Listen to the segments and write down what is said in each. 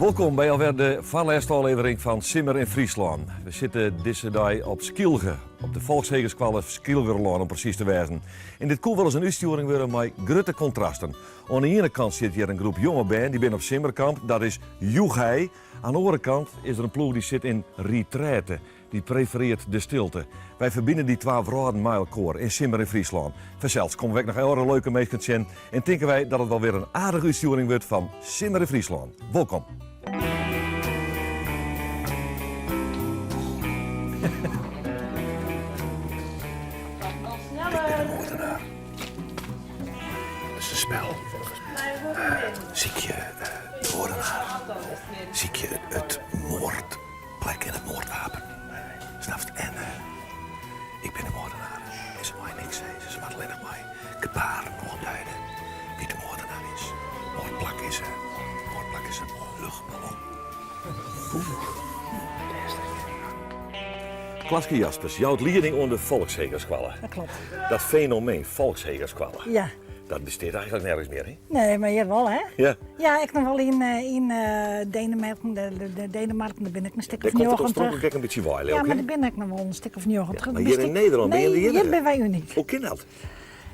Wolkom by alwer de foarlêste ôflevering fan Simmer yn Fryslân. We sitte dizze dei op Skylge, op de Folkshegeskoalle Skylgerlân om presys te wêzen. En dit koe wolris in útstjoering wurde mei grutte kontrasten. Oan de iene kant sit hjir in groep jonge bern, dy binne op simmerkamp, dat is joechei. Oan de oare kant is der in ploech dy sit yn retraite, dy prefereart de stilte. Wy ferbine dy twa wrâlden mei elkoar yn Simmer yn Fryslân. Fansels komme we ek noch oare leuke minsken tsjin en tinke wy dat it wol wer in aardige útstjoering wurdt fan Simmer yn Fryslân. Wolkom! Ik bin de moordenaar. Dat is in spel. Sykje de moordenaar. Sykje it moordplek en it moordwapen. Snapst? En ik bin de moordenaar. En se meie niks sizze. Se moatte allinnich mei gebaren oanduide wie't de moordenaar is. Moordplak is moordplak is in luchtballon. Klaske Jaspers jout lieding oan de Folkshegeskoalle. Dat klopt. Dat fenomeen Folkshegeskoalle, Ja. dat bestiet eigentlik nergens mear, hè? Nee, mar hjir wol, hè? Ja. Ja, ek noch wol yn, yn Denemarken, de, de, Denemarken, dêr bin ik in stik Dêr of komt it 90. oarspronklik ek in bytsje wei, leau Ja, ik, mar hè? dêr bin ik noch wol in stik of 90. Ja, mar hjir yn Nederlân binne Nee, je de hjir iennige. binne wy unyk. Hoe kin dat?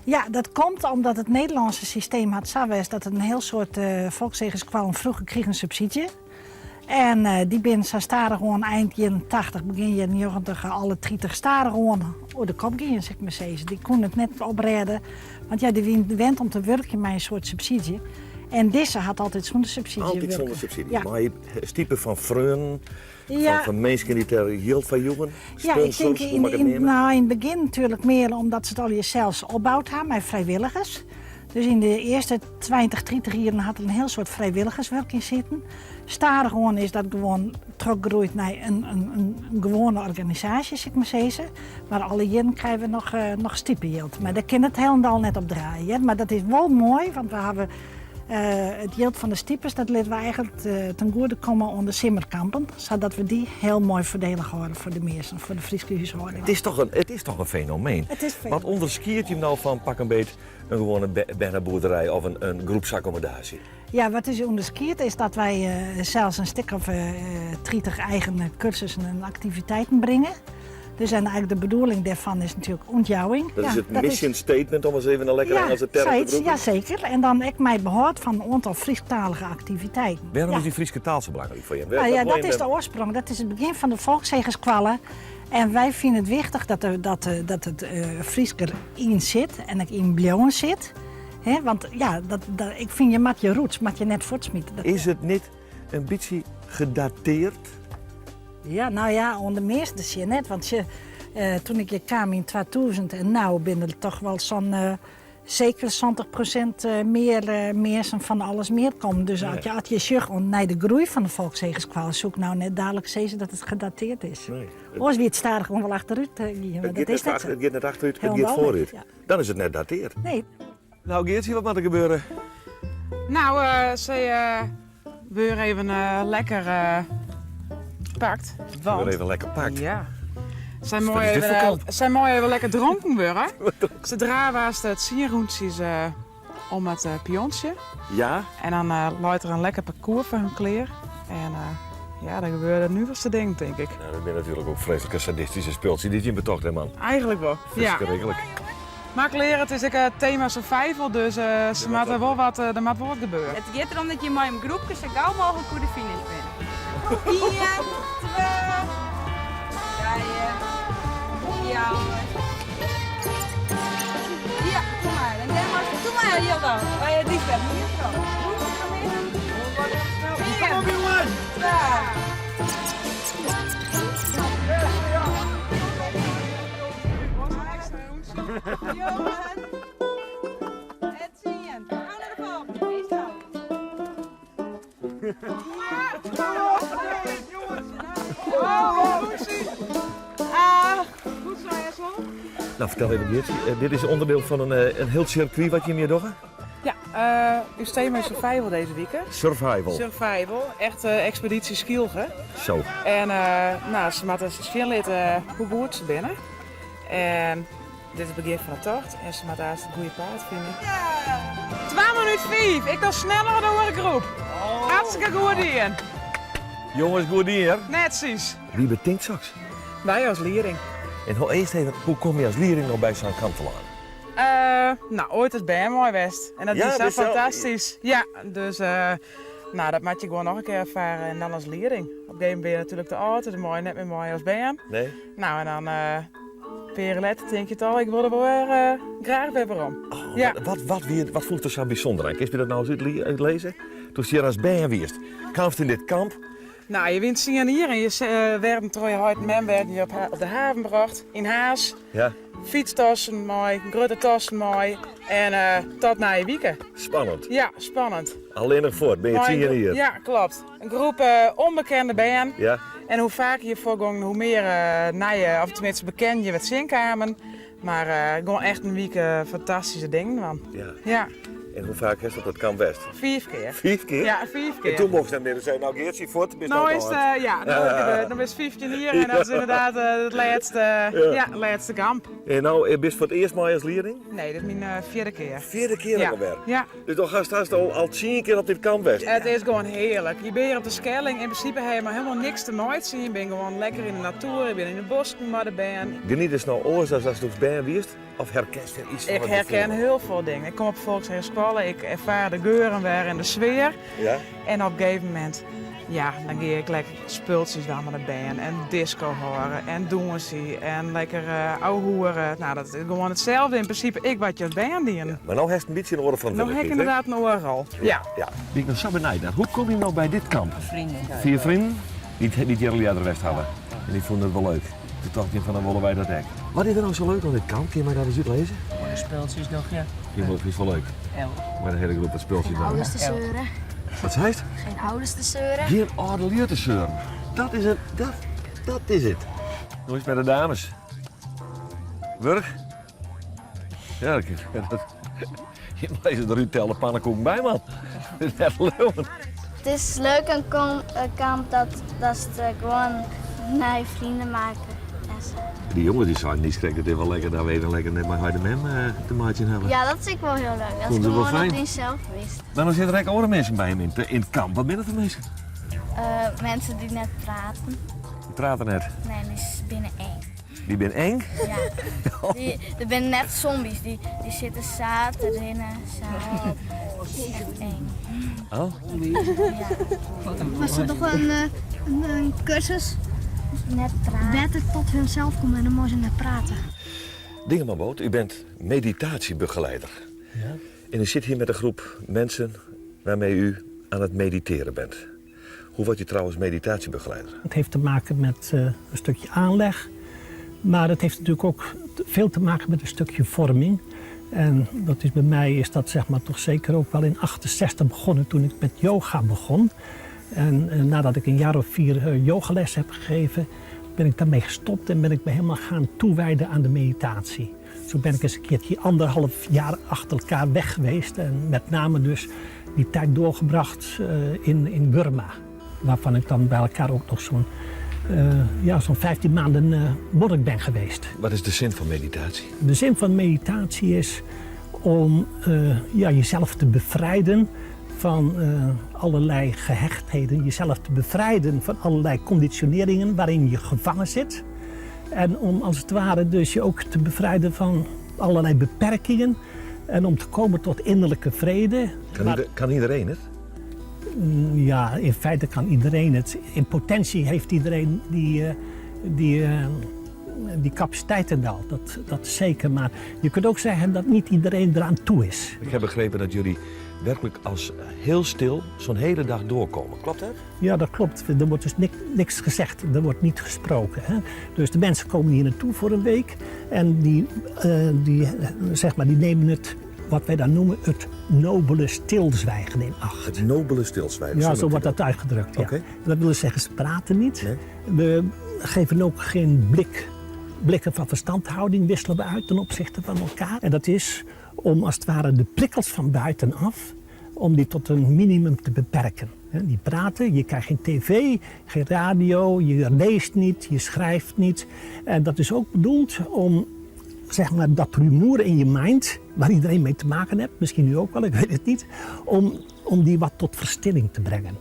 Ja, dat komt omdat it Nederlânske systeem hat sa west dat in hiel soad folkshegeskoallen froeger krigen subsydzje. En dy binne sa stadichoan ein jierren 80, begjin jierren 90 alle 30 stadichoan oer de kop gien, sil ik mar sizze. Dy koenen it net oprêde, want ja, dy wienen wend om te wurkjen mei in soart subsydzje. En dizze hat altyd sûnder subsydzje Altyd wurke. sûnder subsydzje, Ja. mei stipe fan freonen, Ja. fan minsken dy't der jild foar joegen, Ja, ik sponsors, tink hoe yn, moat ik it yn, neame? nou, yn it begjin natuerlik mear omdat se it allegear sels opboud ha mei frijwilligers. Dus yn de earste 20, 30 jier hat der in hiel soad frijwilligerswurk yn sitten. Stadichoan is dat gewoan trochgroeid nei in, in, in gewoane organisaasje, sil ik mar sizze. Mar alle jierren krije we noch, eh, noch stipejild. Mar dêr kin it hielendal net op draaie. Hear. Mar dat is wol moai, want we hawwe eh, it jild fan de stipers, dat litte we eigentlik eh, ten goede komme oan de simmerkampen. Sadat we dy hiel moai foardelich hâlde foar de measten, foar de Fryske húshâlding. Het is toch in, it is toch in fenomeen. It is Wat ûnderskiedt jim no fan pak 'm beet in gewoane berneboerderij of in groepsakkommodaasje? Ja, wat ús ûnderskiedt is dat wy sels in stik of 30 eigen kursussen en aktiviteiten bringe. Dus en eigentlik de bedoeling dêrfan is natuerlik ûntjouwing. Dat is it mission statement, om ris even in lekkere Engelse term te brûken. Ja, zeker. En dan ek mei behâld fan in oantal Frysktalige aktiviteiten. Wêrom is dy Fryske taal sa belangryk foar jim? Nou ja, dat is de oarsprong. Dat is it begjin fan de Folkshegeskoalle. En wy fine it wichtich dat, dat, dat it Frysk der yn sit en ek yn bliuwen sit. Hè, want ja, dat, dat, ik fyn je moat je roots moat je net fuortsmite. Dat, Is it net in bytsje gedateerd? Ja, nou ja, oan de measte sjen net. Want je, eh, toen ik hjir kaam yn 2000 en no binne der toch wol sa'n eh, seker 70% eh, mear eh, minsken fan alles mear kommen. Dus as je, as je sjocht oan nei de groei fan de Folkshegeskoalle, soe ik no net dadelijk sizze dat it gedateerd is. Nee. Oars wie it stadichoan wol achterút gien, mar It dat giet is net net sa. It giet net achterút, it giet Hielendal net, foarút. ja. Dan is it net dateard. Nee. Nou Geartsje, wat moat der gebeure? Nou, se wurde even lekker pakt. Se wurde even lekker pakt? Ja. Sy moai even, sy moai even lekker dronken wurde. Se drave aanst 10 rûntsjes om it piontsje. Ja. En dan leit der in lekker parkoers foar hun klear. En ja, dan gebeure de nuverste dingen, tink ik. Nou, dat binne natuerlik ek freeslike sadistyske spultsjes dy't jim betocht hawwe, man. Eigentlik wol, ja. Ferskriklik. Mar klear, it is ek it tema survival, dus se moatte wol wat, der moat wol wat gebeure. It giet derom dat je mei in groepke sa gau mooglik oer de finish binne. Ien, twa, trije, fjouwer. Ja, kom mar. En dêr moatst Doe mar, Jildo. Oh ja, Liesbeth, hier troch. Kom op, jongens! Twa. Johan. En tsien. Gau nei de folgjende. Meestal. Goed zo, Hessel. Nou, fertel even Geartsje, dit is ûnderdiel fan in, in hiel sirkwy wat jim hjir dogge? Ja, ús tema is survival dizze wike. Survival? Survival, echt ekspedysje Skylge. Zo. En nou, se moatte sjen litte hoe goed se binne. En dit is it begjin fan de tocht en se moatte aanst it goede paad fine. 2 minút 5, ik noch sneller dan de oare groep. Hartstikke goed dien. Jonges, goed dien. Netsjes. Wie betinkt soks? Wy as lieding. En ho, earst even, hoe komme je as lieding no by sa'n kamp telâne? No, oait as bern mei west. En dat wie sa fantastysk. Ja, dus no, dat moat je gewoan noch in kear erfare en dan as lieding. Op in gegeven momint binne je natuerlik te âld, dus dan meie je net mear mei as bern. Nee. No, en dan in pear jier letter tink je toch, ik wol der wol wer graach wer werom. Oh, ja. Wat, wat, wie, wat fûnst der sa bysûnder oan? Kinst my dat no ris útlizze? Doe'tst hjir as bern wiest, kaamst yn dit kamp. No, je wienen tsien jier en je werden troch je heit en mem werden je op de haven brocht yn Harns. Ja. Fytstassen mei, grutte tassen mei en tot nije wike. Spannend. Ja, spannend. Allinnich fuort, bin je tsien jier. Ja, klopt. In groep ûnbekende bern. Ja. En hoe faker je fuortgongen, hoe mear nije, of teminsten bekenden je wer tsjinkamen. Mar gewoan echt in wike fantastyske dingen dwaan. Ja. Ja. En hoe faak hast op dat kamp west? Fiif kear. Fiif kear? Ja, fiif kear. En toen mochtst net mear, toen sei no Geartsje fuort, bist no is it, ja, no is it gebeurd. No bist 15 jier en dat is ynderdaad it lêste, ja, lêste kamp. En no bist foar it earst mei as lieding? Nee, dit is myn fjirde kear. Fjirde kear alwer? Ja. Dus dan hast hast al, al tsien kear op dit kamp west? It is gewoan hearlik. Je binne hjir op de Skelling. Yn prinsipe ha je mei helemaal niks te meitsjen. Je binne gewoan lekker yn de natoer. Je binne yn de bosken mei de bern. Genietest no oars as ast doe'tst bern wiest? Of herkenst wer iets fan Ik wat herken gefoel? hiel folle dingen. Ik kom op Folkshegeskoalle, ik erfaar de geuren wer en de sfear. Ja? En op in gegeven momint, ja, dan gean ik lekker spultsjes dwaan mei de bern en disko hâlde en dûnsje en lekker ouwehoere. No, dat is gewoan itselde yn prinsipe ek wat je as bern dienen. Mar no hast in bytsje in oare No ha ik ferantwurdlikheid, hè? ynderdaad in oare rol. Ja. Ja. Bin ik no sa benijd nei, hoe komme je no by dit kamp? Vrienden. Fia freonen dy't dy't hjir al earder west hawwe. En dy fûnen it wol leuk. Toen tocht je fan dan wolle wy dat ek. Wat is der no sa leuk oan dit kamp? Kin je my dat ris útlizze? Gewoan de spultsjes noch, ja. Fyn it wol leuk? Ja. Mei de hiele groep wat spultsjes Geen dwaan. ouders te zeuren. Wat seist? Geen ouders te zeuren. Gjin âldelju te seuren. Dat is it, dat, dat is it. Hoe is it mei de dames? Wurch? Ja, dat, dat, je lizze der úttelde pannenkoeken by, man. Dat is net leauwen. Het is leuk een kamp dat, dat ze gewoon nije vrienden maken en zo. Dy jonges dy seinen, dy skrik, it is wol lekker dat we even lekker net mei heit en mem te meitsjen hawwe. Ja, dat is ek wol hiel leuk. Dat Fûnen is se wol gewoan fijn. dat dyn wist. Mar dan sitte der ek oare minsken by him yn, yn it kamp. Wat binne dat foar minsken? Mensen die net praten. Dy prate net? Nee, dy binne eng. Dy binne eng? Ja. Dy, dat binne net zombies, dy, dy sitte sa te rinnen, sa. Dat is echt eng. Oh? Ja. Was dat toch een, een cursus? Net praten. Beter tot hunzelf komen en dan mogen ze net praten. Dingeman Boot, u bent meditatiebegeleider. Ja. En u zit hier met een groep mensen waarmee u aan het mediteren bent. Hoe wordt u trouwens meditatiebegeleider? Het heeft te maken met een stukje aanleg, maar het heeft natuurlijk ook veel te maken met een stukje vorming. En dat is bij mij is dat zeg maar toch zeker ook wel in 68 begonnen toen ik met yoga begon. En nadat ik een jaar of 4 yogales heb gegeven, ben ik daarmee gestopt en ben ik me helemaal gaan toewijden aan de meditatie. Zo ben ik eens een keertje anderhalf jaar achter elkaar weg geweest en met name dus die tijd doorgebracht in Burma. Waarvan ik dan bij elkaar ook nog zo'n 15 maanden monnik ben geweest. Wat is de zin van meditatie? De zin van meditatie is om jezelf te bevrijden van allerlei gehechtheden. Jezelf te bevrijden van allerlei conditioneringen waarin je gevangen zit. En om als het ware dus je ook te bevrijden van allerlei beperkingen. En om te komen tot innerlijke vrede. Kan iedereen het? Ja, in feite kan iedereen het. In potentie heeft iedereen die capaciteiten wel, dat zeker. Maar je kunt ook zeggen dat niet iedereen eraan toe is. Ik heb begrepen dat jullie werkelijk als heel stil zo'n hele dag doorkomen. Klopt dat? Ja, dat klopt. Er wordt dus niks gezegd, er wordt niet gesproken. Hè? Dus de mensen komen hier naartoe voor een week en die nemen het, wat wij dan noemen, het nobele stilzwijgen in acht. Het nobele stilzwijgen? Ja, zo zo noemt u wordt dat. dat uitgedrukt. Ja. Oké. Dat wil zeggen, ze praten niet. Nee. We geven ook geen blikken van verstandhouding wisselen we uit ten opzichte van elkaar. En dat is om als het ware de prikkels van buitenaf, om die tot een minimum te beperken. Hè, die praten, je krijgt geen tv, geen radio, je leest niet, je schrijft niet. En dat is ook bedoeld om dat rumoer in je mind, waar iedereen mee te maken heeft, misschien nu ook wel, ik weet het niet, om die wat tot verstilling te brengen.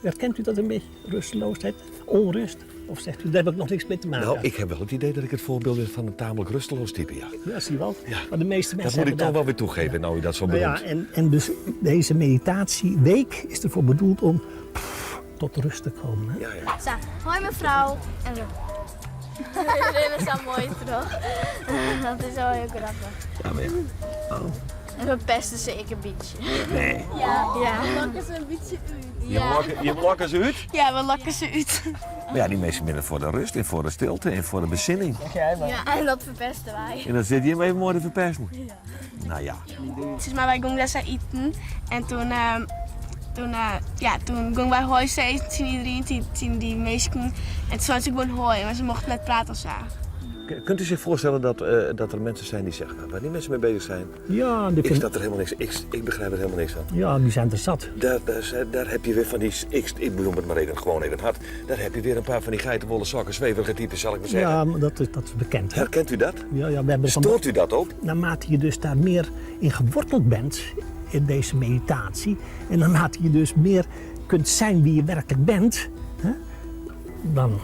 Herkent u dat een beetje? Rusteloosheid, onrust? Of zegt u, daar heb ik nog niks mee te maken? Nou, ik heb wel het idee dat ik het voorbeeld ben van een tamelijk rusteloos type, ja. Ja, zie je wel. Ja. Maar de meeste mensen Dat moet ik toch wel weer toegeven, nou u dat zo Nou ja, benoemt. en dus deze meditatieweek is ervoor bedoeld om pff, tot rust te komen. Hè? Ja, ja. Zo, hoi mevrouw. En zo. Dat is zo mooi toch? Dat is wel heel grappig. Ja, maar ja. Oh. En we pesten ze ik een beetje. Nee. Ja. Ja. We lokken ze een beetje uit. Je Ja. lokken, je lokken ze uit? Ja, we lokken ze uit. Maar ja, die mensen binnen voor de rust en voor de stilte en voor de bezinning. Ja, en dat verpesten wij. En dan zit je hem even mooi te verpesten. Nou ja. Zeg maar, wij gingen daar eten en toen, toen, ja, toen gingen wij hoi zeggen tegen iedereen, tegen die meisjes. En toen zeiden ze gewoon hoi, maar ze mochten net praten of zo. Kunt u zich voorstellen dat, dat er mensen zijn die zeggen, nou, waar die mensen mee bezig zijn, Ja, die ik vind- snap er helemaal niks, ik begrijp er helemaal niks van. ja, die zijn er zat. Daar heb je weer van die, ik noem het maar even, gewoon even hard, daar heb je weer een paar van die geitenwolle sokken, zweverige types, zal ik maar zeggen. Ja, maar dat is bekend. Hè? Herkent u dat? Ja, ja, we hebben van- Stoort u dat ook? Naarmate je dus daar meer in geworteld bent, in deze meditatie, en naarmate je dus meer kunt zijn wie je werkelijk bent, hè, dan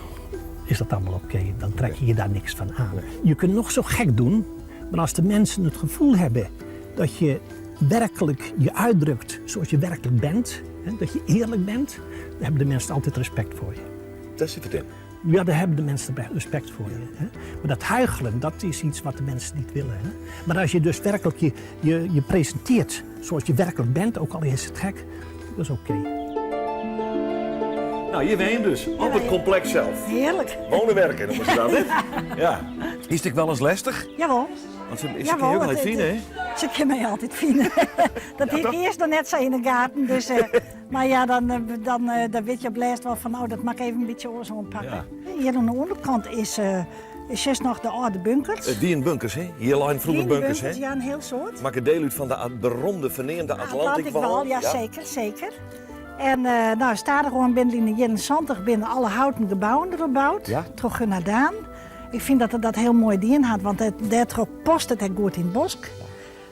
is dat allemaal oké. Dan trek je je daar niks van aan. Je kunt nog zo gek doen, maar als de mensen het gevoel hebben dat je werkelijk je uitdrukt zoals je werkelijk bent, hè, dat je eerlijk bent, dan hebben de mensen altijd respect voor je. Daar zit het in. Ja, daar hebben de mensen respect voor je. Hè? Maar dat huichelen, dat is iets wat de mensen niet willen. Hè? Maar als je dus werkelijk je presenteert zoals je werkelijk bent, ook al is het gek, dat is oké. Nou, hier ben je dus, op het complex zelf. Heerlijk. Wonen werken, noemen ze dat, hè? Ja. Is het wel eens lastig? Jawel. Want ze, ze Jawel, kun je ook het- nooit vinden, hè? Ze kunnen mij altijd vinden. Dat Ja, ik toch? eerst nog net zo in de gaten. Dus, maar ja, dan weet je op laatst wel van, oh, dat mag ik even een beetje oorzaak pakken. Hier aan de onderkant is juist nog de oude bunkers. Die in bunkers, hè? Hier liggen vroeger Die in bunkers, hè? Ja, een heel soort. Maak een deel uit van de beroemde, verneemde Atlantikwal. Atlantikwal, ja, zeker, zeker. En nou, staat er gewoon binnen in de jaren 70 binnen alle houten gebouwen erop bouwd. Ja. Terug naar Daan. Ik vind dat het dat heel mooi dien had, want daar past het goed in het bos.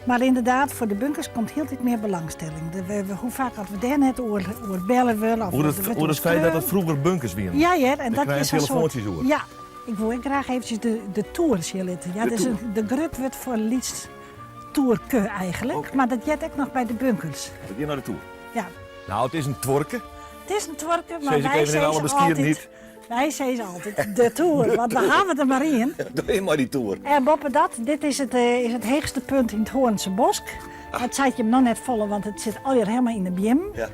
Maar inderdaad, voor de bunkers komt heel iets meer belangstelling. Hoe vaak hadden we daar net oor bellen willen. Of Hoe we het feit dat het vroeger bunkers waren. Ja, ja, en Dan dat krijg is je een soort... telefoontjes oor. Ja, ik wil ook graag eventjes de tours hier laten. Ja, De dus tour. de grut wordt voor liefst toerke eigenlijk. Oké. Maar dat jet ook nog bij de bunkers. Hier naar de tour. Ja. Nou, het is een tworke. Het is een twerken, maar Zeg ik wij even in zeggen alle ze beskier altijd, niet. Wij zeggen altijd de tour, want we hebben het er maar in. Doe je maar die tour. En boven dat, dit is het hoogste punt in het Hoornse Bosk. Het zat je hem nog net volle, want het zit alweer helemaal in de biem. Ja.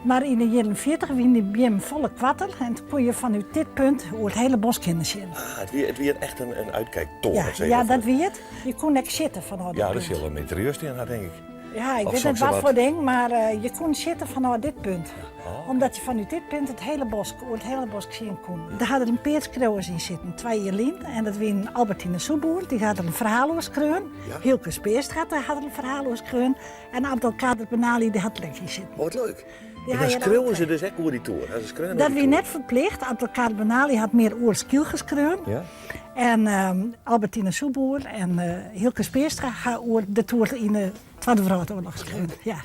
Maar in de jaren 40 was die biem volle kwatter. En toen kon je vanuit dit punt over het hele bos kunnen zien. Ah, het weer echt een uitkijktoren. Ja, zeg ja, maar. dat wie het. Je kon ook zitten vanuit Ja, dit dat is punt. heel een interieur in, denk ik. Ja, ik Of weet zo'n niet wat wat. voor ding, maar je kon zitten vanuit dit punt. Oh. Omdat je vanuit dit punt het hele bos, over het hele bos zien kon. Daar hadden een paar schreeuwers in zitten, twee Jelien en dat was Albertine Soeboer, die had er een verhaal over schreeuwen. Ja. Hielke Speerstra, daar had er een verhaal over schreeuwen. En Abdelkader Benali, die had lekker zitten. Oh, wat leuk. Die en had dan je er schreeuwen ook ze dus echt over die tour. Dat is schreeuwen Dat over wie die net verplicht. Abdelkader Benali had meer oerskiel geschreeuwen. tour. Ja? En Albertine Soeboer en Hielke Speerstra gaan oer de toer in de Tweede Wereldoorlog geschreeuwen. Ja.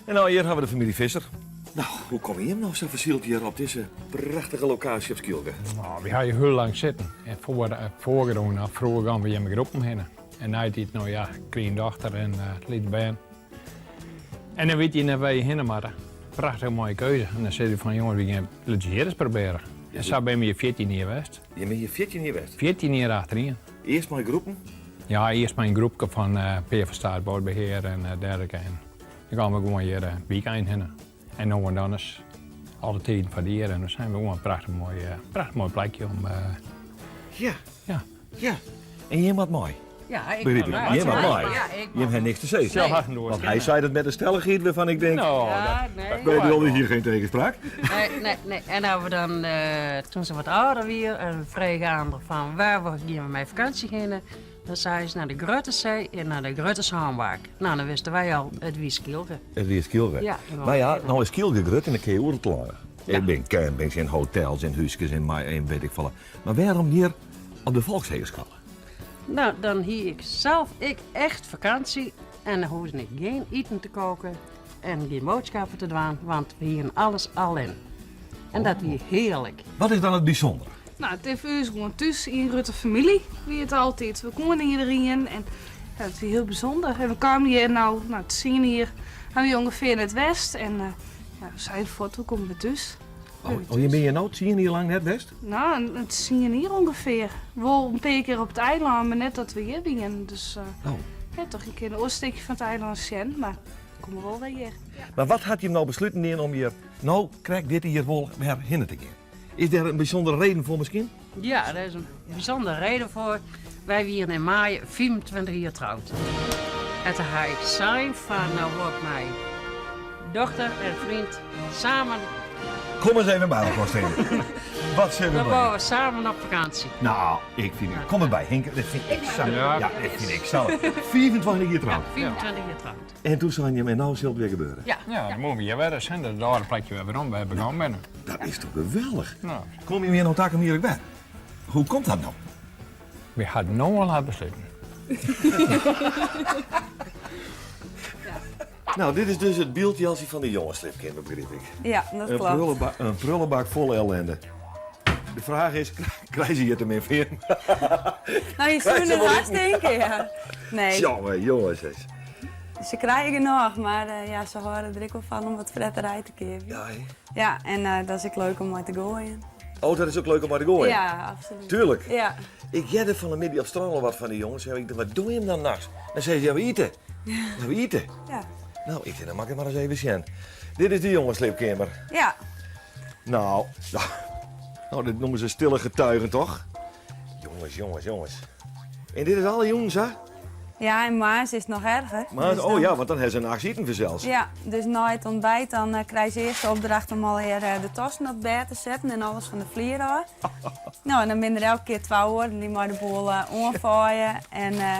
En nou, hier hebben we de familie Visser. Nou, hoe kom je hem nou zo versield hier op deze prachtige locatie op Skylge? Nou, we hadden heel lang zitten. En voor corona, vroeger gaan we hier met groepen heen. En nu het nou ja, kleine dochter en liet ben. En dan weet je net waar je heen moet. Prachtig mooie keuze. En dan zei hij van jongens, we gaan het hier eens proberen. En zo ben je 14 jaar geweest. Je bent hier 14 jaar geweest? 14 jaar achterin. Eerst maar groepen? Ja, eerst mijn groepje van P van Staatsbosbeheer en dergelijke. En dan gaan we gewoon hier weekend heen. En nou en dan is alle tijden van hier. En dan zijn we gewoon een prachtig mooi plekje om... Ja. Ja. Ja. En je wat mooi. Ja, ik Begrijp ben ik. Je wat mooi. Ja, ik Je hebt niks te zeggen. Zelf had een Want hij zei dat met een stelligheid waarvan ik denk... Nou, Ja, nee. Wij wilden hier geen tegenspraak. Nee, nee, nee. En nou we dan, toen ze wat ouder weer en vrij aan van waar we gingen we mee vakantie gingen, dan zei ze naar de Grote Zee en naar de Grote Zandbak. Nou, dan wisten wij al het wie Skylge. Het wie Skylge. Ja, dat Maar ja, was- nou is Skylge grut en dan kun je oor klaar. Ik ben campings en hotels en huisjes en, en weet ik veel. Maar waarom hier op de Volkshogeschool? Nou, dan hier ik zelf ik echt vakantie en dan hoefde ik geen eten te koken en geen boodschappen te doen, want we hier alles al in. En dat wie hearlik. Wat is dan it bysûndere? No, it is foar ús gewoan thús ien grutte famylje wie it altyd. We koene iderien en ja, it wie hiel bysûnder. En we kamen hjir no, no tsien jier ha we ûngefear net west en ja, we seinen fuort, we komme wer thús. Oh, oh, je binne hjir no tsien jier lang net west? No, in tsien jier ûngefear. Wol in pear kear op it eilân, mar net dat we hjir wienen. Dus uh, oh. ja, toch in kear in oar stikje fan it eilân sjen, mar we komme wol wer hjir. Mar wat hat jim no besluten dien om hjir no krekt dit jier wol wer hinne te gean? Is dêr in bysûndere reden foar miskien? Ja, dêr is in bysûndere reden foar. Wy wienen yn maaie 25 jier troud. En toen ha ik sein fan no wol ik mei dochter en freon samen. Kom eens even by elkoar stean. Wat sille we Dan wolle we samen op fakânsje. No, ik fyn it. Kom derby, Hinke. Dit fyn ik sa. Ja, dit fyn ik sa. 25 jier troud. Ja, 25 jier troud. En toen seinen jim, en no sil it wer gebeure. Ja. Ja, dan moatte we hjir wer ris hinne, dat âlde plakje wêr't we werom wer begûn binne. Dat is toch geweldich? Kom jim hjir no takom jier ek wer? Hoe komt dat no? Wy ha it no al besluten. No, dit is dus it byld Jeltsje fan de jongesliepkeamer, begryp ik. Ja, dat kloppet. In prullebak fol ellende. De fraach is, krije se hjir te min fan? No, je soene it hast tinke, ja. Nee. Jonge, jonges. Eens. Se krije genôch, mar ja, se hâlde der ek wol fan om wat fretterij te keapjen. Ja, hè? Ja, en uh, dat is ek leuk om mei te goaien. Oh, dat is ek leuk om mei te goaien? Ja, absolút. Tuurlijk. Ja. Ik hearde fan 'e middei op strân al wat fan dy jonges. Ik dacht, wat doe jim dan nachts? Dan sei se, ja, we ite. Ja. We ite. Ja. No, ik tink, dan moat ik mar ris even sjen. Dit is de jongensliepkeamer. Ja. No, no, dit noeme se stille getuigen, toch? Jonges, jonges, jonges. En dit is alle jûnen sa? Ja, en moarns is it noch erger. Moarns, Dus oh dan- ja, want dan ha se nachts iten fansels. Ja, dus nei it ontbijt dan eh, krije se earst de opdracht om allegear eh, de tassen op bêd te setten en alles fan de flier ôf. No, en dan binne der elke kear twa oaren dy't mei de boel eh, oanfeie en, eh,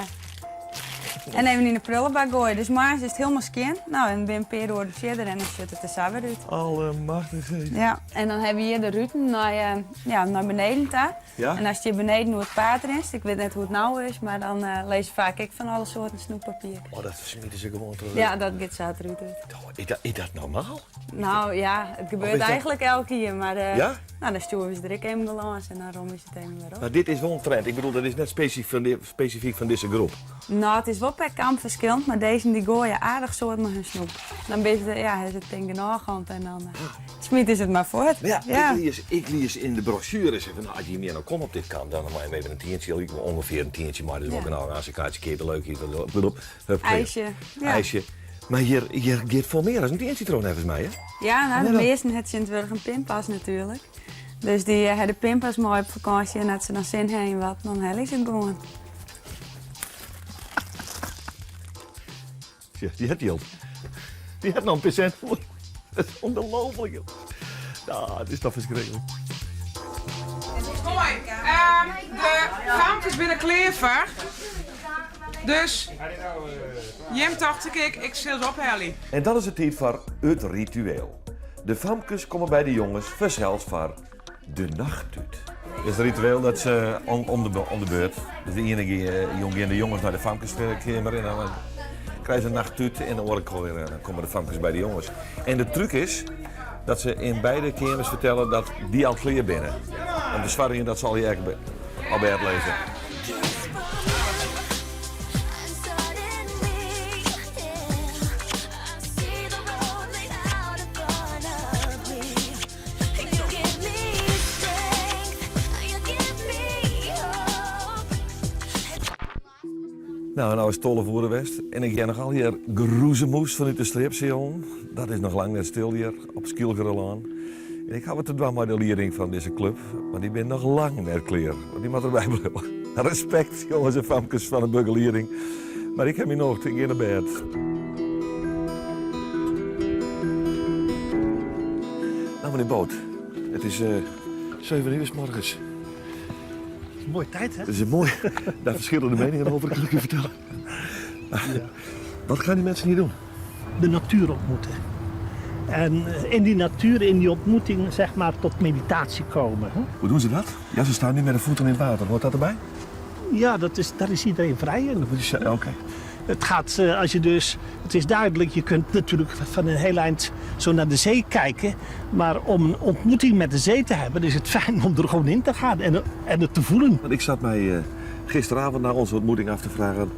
en even yn de prullebak goaie. Dus moarns is it hielendal skjin. No, en dan binne in pear oeren fierder en dan sjocht it der sa wer út. Allemachtige. Ja, en dan ha we hjir de ruten nei, eh, ja, nei beneden ta. Ja? En ast hjir beneden oer it paad rinst, ik wit net hoe't it no is, mar dan eh, lizze faak ek fan alle soarten snoeppapier. Oh, dat smite se gewoan troch. Ja, dat giet sa it rút út. Oh, is, dat, is dat normaal? No ja, it Of gebeurt is dat- eigentlik elk jier, mar eh, Ja? no, dan stjoere we se der ek even lâns en dan romje se it even wer op. Mar dit is wol in trend. Ik bedoel, dat is net spesifyk fan, di- spesifyk fan dizze groep. No, it is wol per kamp ferskillend, mar dizze dy goaie aardich soad mei hun snoep. Dan binne se, ja, is it tink genôch hân en dan eh, smite se it mar fuort. Ja, Ik, lies, ik lies yn de brosjuere, fan, no, as je mear no komme op dit kamp, dan mei je even in tientsje, like ûngefear in tientsje mei, dus wol genôch as in kaartsje keapje, leuk hier, hup, hup, IJsje. Ja. IJsje. Mar hjir, hjir giet folle mear as in tientsje troch, neffens my, hè? Ja, no, de Nee, dan- measten ha tsjintwurdich in pinpas natuerlik. Dus dy ha de pinpas mei op fakânsje en as se dan sin ha yn wat, dan helje se it gewoan. Ja, dy hat jild. Dy hat noch in pear sint oer. Dat is ûngelooflik, joh. No, it is toch ferskriklik. Moai. Ehm, de famkes binne klear foar. Dus jim tocht ik, ik sil se ophelje. En dan is it tiid foar it ritueel. De famkes komme by de jonges fansels foar de nachttút. It is it ritueel dat se om, om, de, om de beurt. Dus de iene jûn gean de jonges nei de famkeskeamer en dan krije se in nachttút en de oare kear dan komme de famkes by de jonges. En de trúk is dat se yn beide keamers fertelle dat dy al klear binne. Om te soargjen dat se allegear op bêd lizze. No, no is it 12 oere west en ik hear noch allegear geroezemoes fanút de sliepsealen. Dat is noch lang net stil hjir op Skylgerlân. En ik ha wat te dwaan mei de lieding fan dizze klup, want dy binne noch lang net klear. Want dy moat derby bliuwe. Respekt, jonges en famkes fan de begelieding. Mar ik ha myn nocht, ik gean nei bêd. No, menear Boot, it is uh, 7 uur 's morgens. Het is een mooie tijd, hè? Het is een mooi. Daar verschillen de meningen over, kan ik u vertellen. Ja. Wat gaan die mensen hier doen? De natuur ontmoeten. En eh, in die natuur, in die ontmoeting, zeg maar, tot meditatie komen. Hè? Hoe doen ze dat? Ja, ze staan nu met de voeten in het water. Hoort dat erbij? Ja, dat is, daar is iedereen vrij in. Oké. Het gaat, eh, als je dus, het is duidelijk, je kunt natuurlijk van een heel eind zo naar de zee kijken. Maar om een ontmoeting met de zee te hebben, is het fijn om er gewoon in te gaan en, en het te voelen. Want ik zat mij eh, gisteravond na onze ontmoeting af te vragen...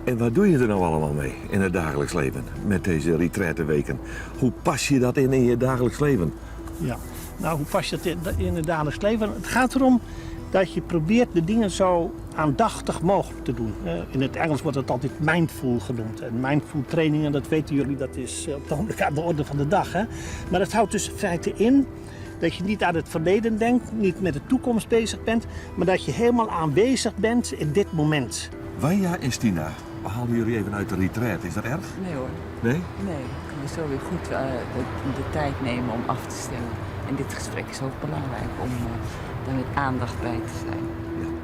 En wat doe je er nou allemaal mee in het dagelijks leven met deze retraiteweken? Hoe pas je dat in in je dagelijks leven? Ja, nou hoe pas je dat in, in het dagelijks leven? Het gaat erom dat je probeert de dingen zo aandachtig mogelijk te doen. Eh, in het Engels wordt het altijd mindful genoemd. En mindful trainingen, dat weten jullie, dat is eh, op het ogenblik aan de orde van de dag. Hè? Maar dat houdt dus in feite in dat je niet aan het verleden denkt, niet met de toekomst bezig bent, maar dat je helemaal aanwezig bent in dit moment. Wanja en Stina, we halen jullie even uit de retraite. Is dat erg? Nee hoor. Nee? Nee, we kunnen zo weer goed eh, de, de tijd nemen om af te stemmen. En dit gesprek is ook belangrijk om eh, daar met aandacht bij te zijn.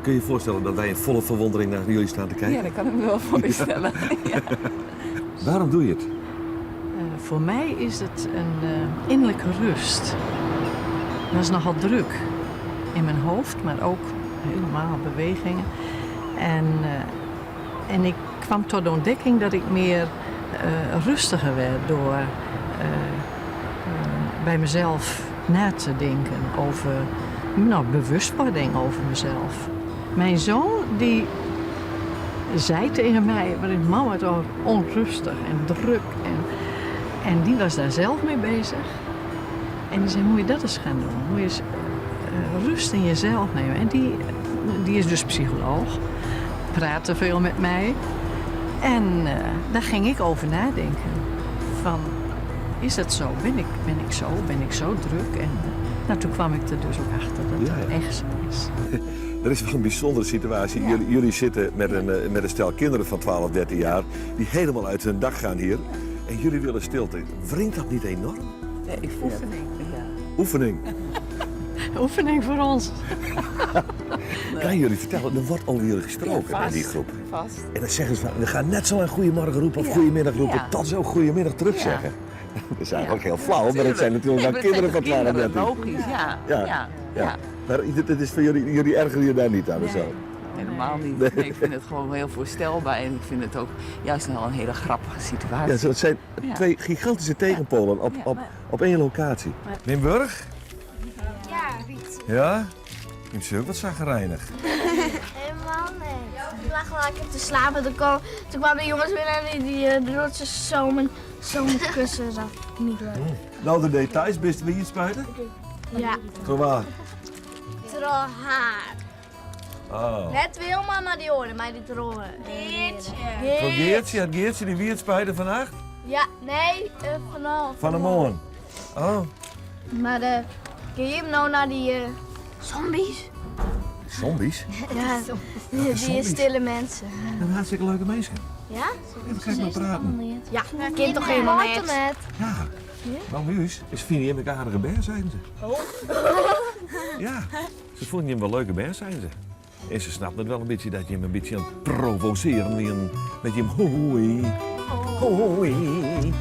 Kun je je voorstellen dat wij in volle verwondering naar jullie staan te kijken? Ja, dat kan ik me wel voorstellen. Ja. Waarom doe je het? Eh, voor mij is het een eh, innerlijke rust. Dat is nogal druk in mijn hoofd, maar ook helemaal bewegingen. En, eh, en ik kwam tot de ontdekking dat ik meer eh, rustiger werd door eh, eh, bij mezelf na te denken over nou, bewustwording over mezelf. Mijn zoon die zei tegen mij, maar is mama toch onrustig en druk. En, en die was daar zelf mee bezig. En die zei, moet je dat eens gaan doen? Moet je eens eh, rust in jezelf nemen. En die, die is dus psycholoog, praatte veel met mij. En eh, daar ging ik over nadenken. Van, is dat zo? Ben ik, ben ik zo? Ben ik zo druk? En eh, nou, toen kwam ik er dus ook achter dat Ja, dat ja. echt zo is. Er is wel een bijzondere situatie. Jullie, jullie zitten met een, eh, met een stel kinderen van 12, 13 jaar... die helemaal uit hun dak gaan hier. En jullie willen stilte. Wringt dat niet enorm? Nee, ik vind Oefening. ja. Oefening. Oefening voor ons. Kan jullie vertellen, er wordt alweer gesproken Ja, in die vast. groep. Vast. En dan zeggen ze van, we gaan net zo lang goedemorgen roepen of Ja. goedemiddag roepen... Ja. tot ze ook goedemiddag terug Ja. zeggen. Dat is eigenlijk heel flauw, maar het zijn natuurlijk Nee, maar maar het kinderen van zijn 12, toch 13. kinderen, Logisch, ja. Ja. Ja. Ja. Ja. Maar dit is voor jullie, jullie ergeren je daar niet aan of zo? Helemaal niet. Nee, ik vind het gewoon heel voorstelbaar en ik vind het ook juist wel een hele grappige situatie. Ja, zo, het zijn Ja. twee gigantische tegenpolen op, Ja. op, op één locatie. Limburg? Ja, Riet. Ja? Je bent ook wat zagrijnig. Helemaal niet. Ik lag lekker te slapen. Toen, kwam, toen kwamen de jongens binnen en die, die eh, ze zo mijn, zo mijn kussen. Dat vond ik niet leuk. Nou, de details, best wie je spuiten? Ja. Zo waar. Tro haar. Oh. Net Wilma, maar die hoorde mij die trollen. Geertje. Van Geertje, had Geertje die wie het spuiten vannacht? Ja, nee, eh, vanaf. Van de morgen. Oh, Maar eh kun je hem nou naar die eh, zombies? zombies? Ja, die, die zombies? stille mensen. Dat zijn hartstikke leuke mensen. Ja? Even ga ik maar praten. Ja, kind toch helemaal net. Ja. Nou, Muus, is Fini en ik aardige beer, zeiden ze. Oh. Ja, ze vonden hem wel leuke beer, zeiden ze. En ze snapt het wel een beetje dat je hem een beetje aan het provoceren bent. Met je hem hoi, hoi.